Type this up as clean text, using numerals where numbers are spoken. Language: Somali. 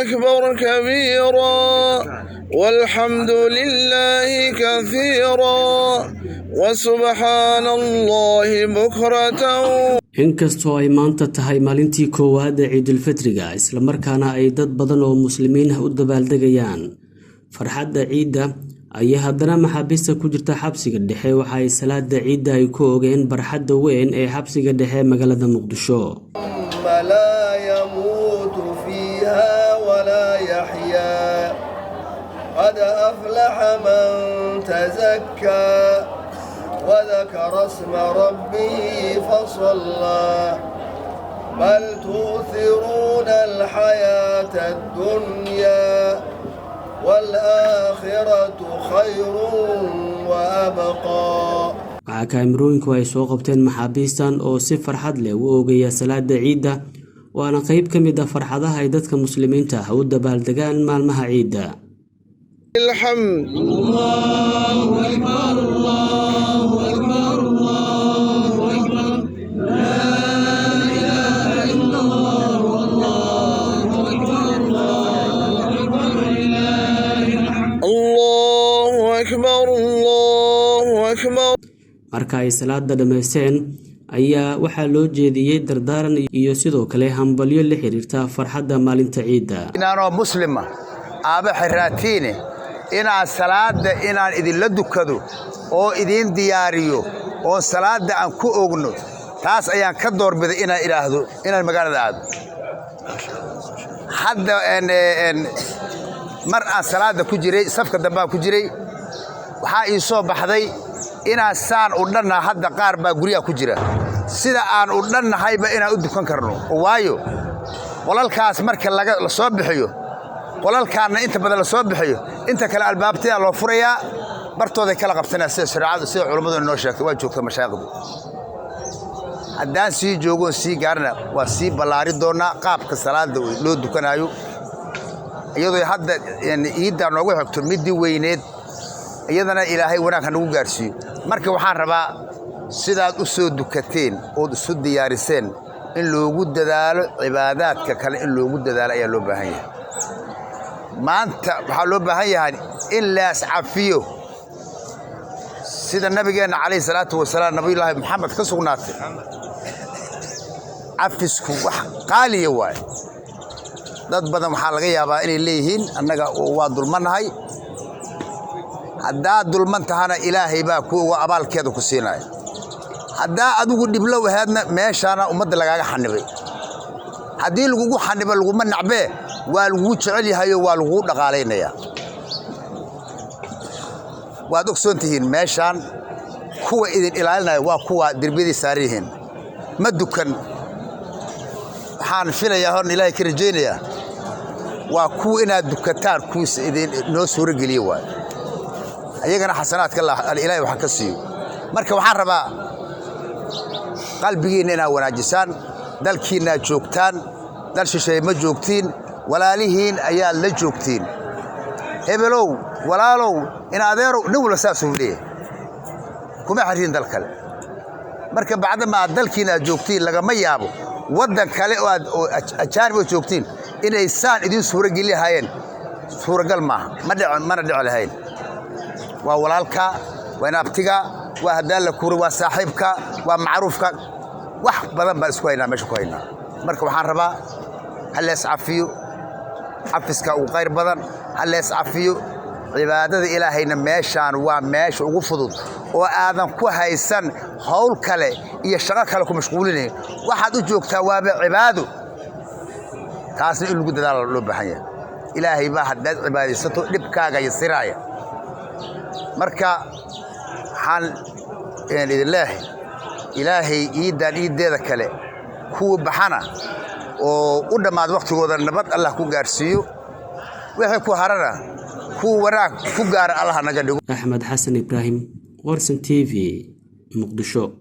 أكبر كبيرا والحمد لله كثيرا وسبحان الله بكرة. Inkastoo ay maanta tahay maalintii koowaad ee Ciidulfitriga, islamarkaana ay dad badan oo Muslimiin ah u dabaaldegayaan farxadda ciidda, ayaa haddana maxaabiista ku jirta xabsiga dhexe waxa ay salaada ciidda ay ku oogeen barxadda weyn ee xabsiga dhexe magaalada Muqdisho. لا يموت فيها ولا يحيا قد أفلح من تزكى وذكر اسم ربه فصلى بل تؤثرون الحياة الدنيا والآخرة خير وأبقى. Waxaa kaamirooyinku ay soo qabteen maxaabiistan oo si farxad leh u oogaya salaada ciidda, waana qeyb ka mid ah farxadaha ay dadka Muslimiinta ah u dabaaldegaan maalmaha ciidda. الحمد الله أكبر، الله أكبر، الله أكبر، لا إله إلا الله، الله أكبر، الله أكبر، ولله الحمد. الله أكبر، الله أكبر. Marka ay salaada dhammaysteen ayaa waxaa loo jeediyey dardaaran iyo sidoo kale hambalyo la xiriirta farxadda maalinta ciidda. Inaanoo Muslima aaba xiraatiine inaan salaadda inaan idinla dukado oo idiin diyaariyo oo salaadda aan ku ogno, taas ayaan ka doorbiday inaan idhaahdo inaan magaalada aado. Hadda mar aan salaadda ku jiray, safka dambaan ku jiray, waxaa ii soo baxday inaan saan u dhannaha. Hadda qaar baa guryaha ku jira, sida aan u dhannahayba inaan u dukan karno, waayo qolalkaas marka la soo bixiyo, qolalkaanna inta badan la soo bixiyo, inta kale albaabtayaa loo furayaa, bartooday kala qabsanaya, sida shareecadu, sida culummadu inoo sheegtay. Waa joogta mashaayikhdu. Haddaan sii joogoon sii gaarana, waa sii ballaari doonnaa qaabka salaada loo dukanaayo, iyadoo hadda iiddaa noogu xigto middii weyneed, iyadana Ilaahay wanaag ha nagu gaarsiiyo. Marka waxaan rabaa sidaad u soo dukateen ood isu diyaariseen in loogu dadaalo cibaadaadka kale, in loogu dadaalo ayaa loo baahan yahay. Maanta waxaa loo baahan yahay in laas cafiyo, sida Nabigeenna calayhi salaatu wasalaam, Nabiyullaahi Maxamed, ka sugnaatay. Cafisku wax qaaliya waaye. Dad badan waxaa laga yaabaa inay leeyihiin annaga waa dulmannahay. Haddaad dulman tahana, Ilaahay baa kuwa abaalkeeda ku siinaya. Haddaa adigu dhiblow ahaadna, meeshaana ummadda lagaaga xanibay. Haddii lagugu xanibo, laguma nacbee, waa lagugu jecel yahayo, waa lagugu dhaqaalaynayaa. Waad ogsoon tihiin meeshaan kuwa idin ilaalinaya waa kuwa derbiyadii saaran yihiin. Ma dukan, waxaan filayaa horn Ilaahay ka rajaynayaa waa kuwa inaad dukataan kuwiis idin noo suurogeliye waayo. Ayagana xasanaadka Ilaahay wax ka siiyo. Marka waxaan rabaa qalbigiinna inaad wanaajisaan. Dalkiinnaad joogtaan, dal shisheeye ma joogtiin. Walaalihiin ayaad la joogtiin. Hebelow, walaalow, in adeerow, nin walba saasuu leeyahay. Kuma xirriin dal kale. Marka bacdama aad dalkiina aad joogtiin, lagama yaabo waddan kale oo aad oo ajaanib oo joogtiin inay saan idiin suurogeli lahaayeen. Suuragal maaha, ma dhici, mana dhici lahayn. Waa walaalka, waa inaabtiga, waa haddaan la kuuri, waa saaxiibka, waa macruufka. Wax badan baan isku haynaa, meesha ku haynaa. Marka waxaan rabaa ha lees cafiyo. Cafiska ugu khayr badan. Ha lees cafiyo. Cibaadada Ilaahayna meeshaan waa meesha ugu fudud oo aadan ku haysan hawl kale iyo shaqo kale ku mashquulinayn. Waxaad u joogtaa waaba cibaado. Taasna in lagu dadaalo loo baahan yahay. Ilaahay baa haddaad cibaadaysato dhibkaaga yasiraaya. Marka waxaan idin leeyahay, Ilaahay iiddaan iiddeeda kale kuwa baxana oo u dhammaad wakhtigooda nabad Allah ku gaarsiiyo, wixii ku harana kuwa wanaag ku gaara Allah naga dhigo. Axmed Xasan Ibraahim, Warsan TV, Muqdisho.